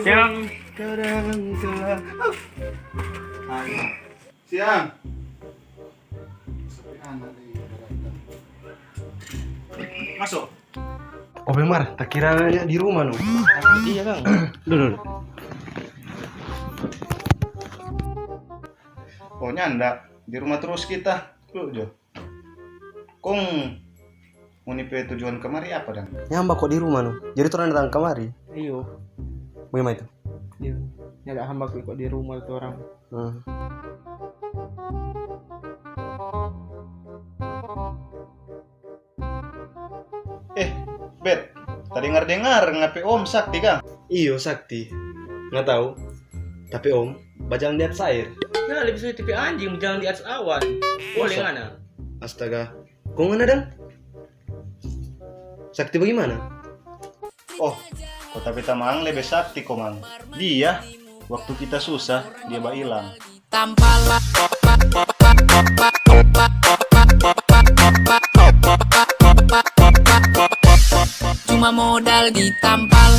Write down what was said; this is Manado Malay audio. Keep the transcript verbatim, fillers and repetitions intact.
Yang kadang telah. Siang. Sepi amat nih, datang. Masuk. Oh, Bemar, tak kira di rumah no. Iya, Kang. Dulu, dulu. Oh, nyanda. Di rumah terus kita. Dulu, Jo. Kong, ngoni pe tujuan kamari apa, dang? Nyamba ko di rumah no. Jadi torang datang kamari. Iyo. Bagaimana itu? Iyo. Nyanda hamba ko di rumah torang. Hmm. Eh, Bet, tadengar-dengar ngana pe om sakti, kang? Iyo, sakti. Nggak tahu. Tapi om, bajalang di atas air. Nah, lebih sulit tapi anjing bajalang di atas awan. Boleh ngana? Astaga. Kong ngana, dang? Sakti bagaimana? Oh, kota pe tamang lebe sakti komang. Dia, waktu kita susah, dia bailang. Tampal. Cuma modal ditampal.